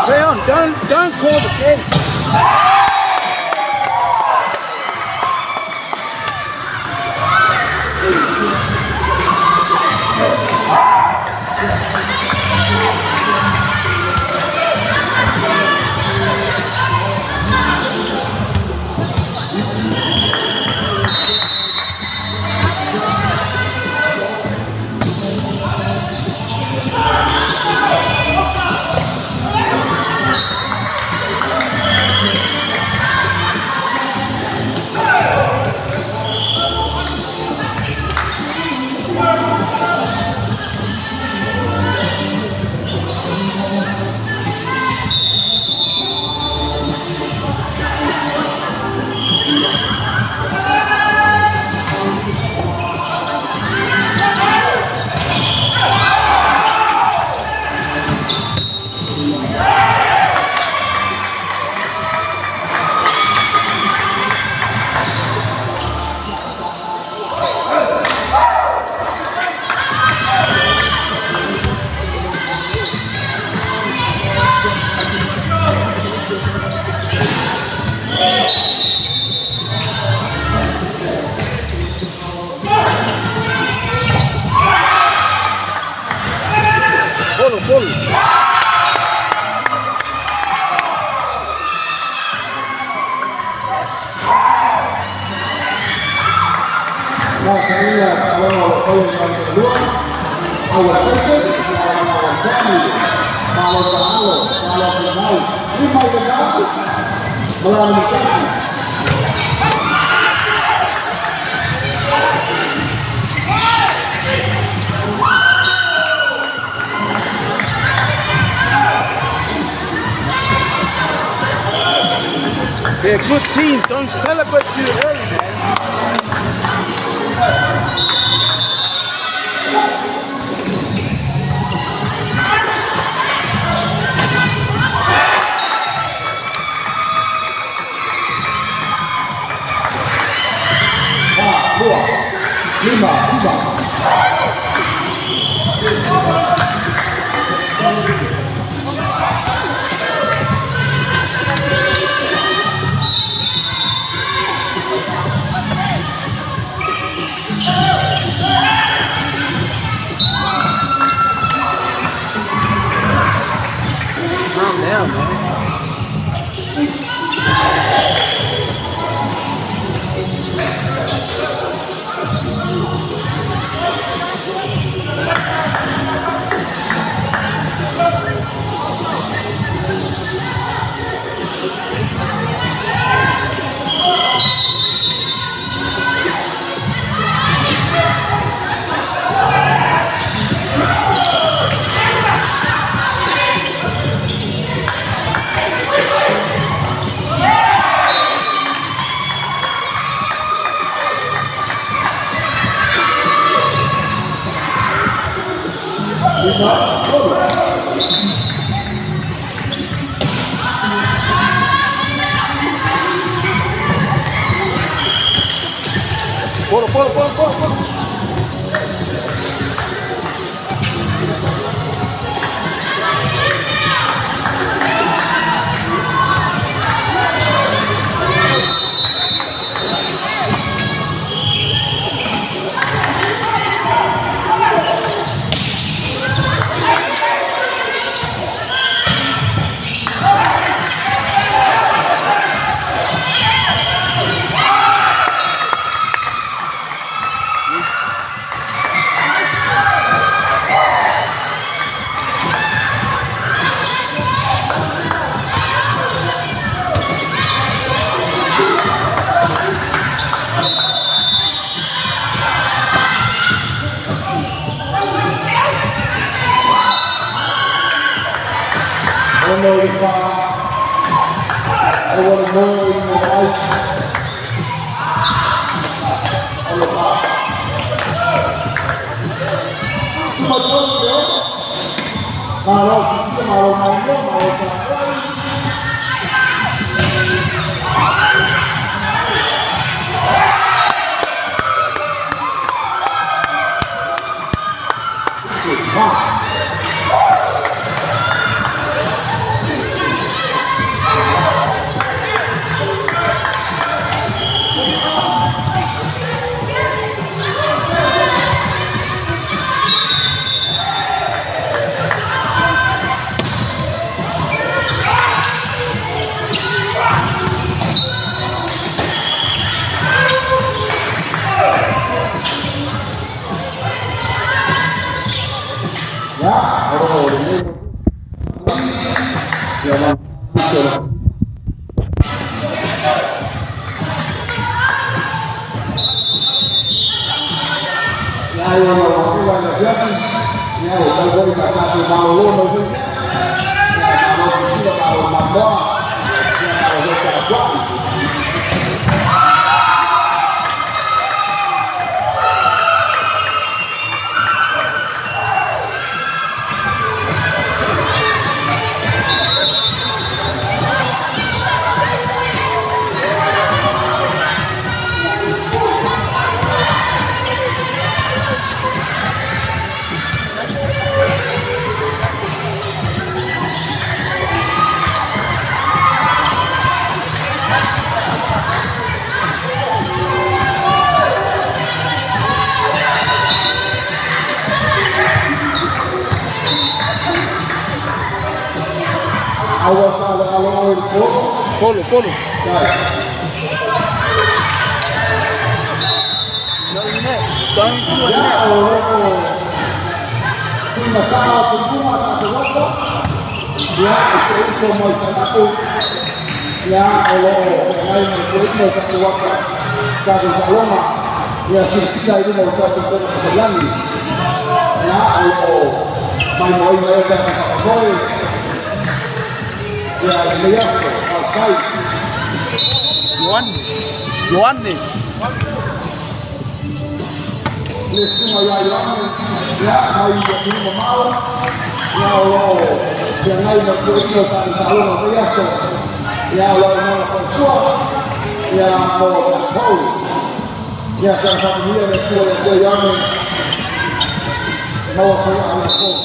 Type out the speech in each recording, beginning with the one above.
Play on. Don't call the game. Follow, follow. ثانية الأول أول أول ثاني kalau selalu kalau final lima satu melawan kaki. They're a good team. Don't celebrate too early, man. Empat, dua, lima, lima. Calm down, man. Lima, dua. Follow, follow, follow, follow, follow. Ono lima, awal nol lima lima. Cuma dua ya. Kalau kita mau mau mau mau. Lima. Ia ma Ia o lau afioga i le afiafi, ia ua tau foi ma tatou malolo mai foi. Ia malo silasila, malo mamoa, ia malo foi tapuai. Aua faaloalo oe i le polo. Polo, polo. Dai. No net. Don't do a Ia net. o lo tuimatā o te luma tatou ata, ia e te uso mai Saanapu, ia o loo feagai ma le puleina o tatou ata tatou taaloga, ia silasila i luma o tatou toga fasalagi, ia o loo maimoaina ai tatou faamoemoe, ia lenei aso faafetai. Ioane. Ioane. Le susuga ia Ioane, ia mai atunuu mamao, ia o loo feagai ma le puleina o tatou taaloga o lenei aso, ia o loo maua faasua, ia mo tatou, ia saga faamanuia le Atua ia te Ioane, maua foi a latou.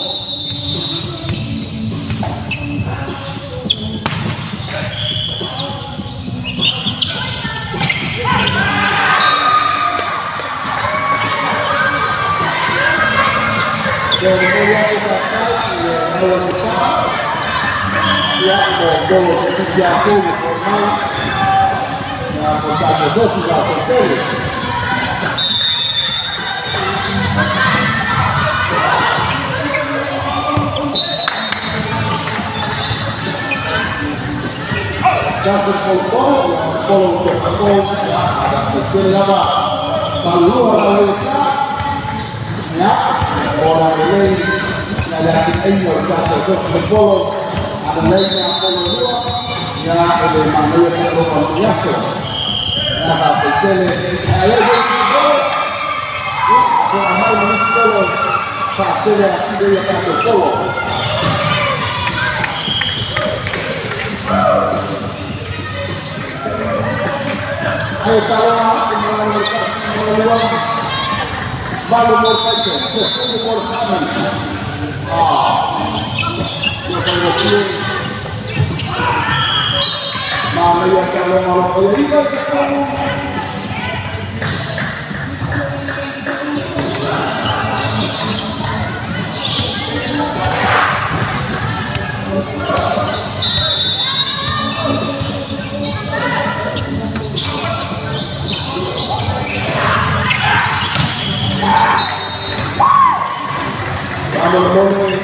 Ia momoli atu faafetai i le aualuta, ia mo polo toeitiiti atoa ua fo'i mai, ia mo tatou tofi faasootele. Tatou polopolo, ia polo tofatou, ia tele lava falua lauleletā, ia o la lelei ia le atinaeina o le tatou tofi polo alelei mea polo e lua, ia e le manaia taaloga o lenei aso. Ia faafetai ae ai foi polo, ia fo'a mai ma nisi polo faatele atili ai a tatou polo. Ae taaloga i le 1 ma le 2, 8 mo le Fighter, 10 mo le Family. Ah, ia faigofie manaia taaloga o lo o faia 9 i totonu. Faamolemole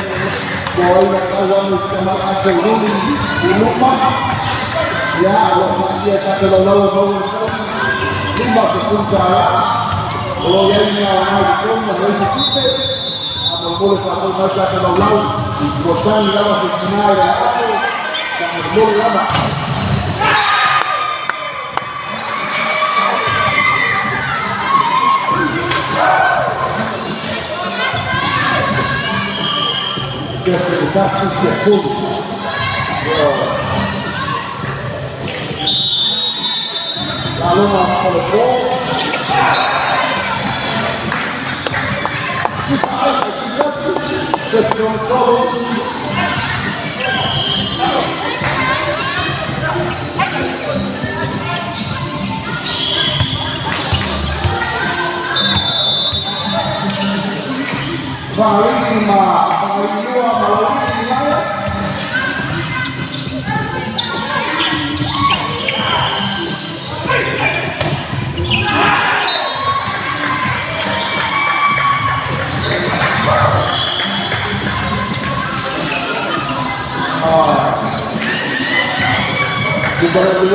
po o ai na tau anu i tama ake i luli i luma, ia ua faaia tatou laulau e maua i tonu $50 o lo o iai mea aoga i totonu ma leai se tupe. Faamolemole faafoi mai tatou laulau ua tagi lava se tina i le aopo faamolemole lava. 11 10. Taaloga o le po. Se tolu. Fagalii ma Fagalii 2 ma Laulii Uilaia. Ah. Yeah,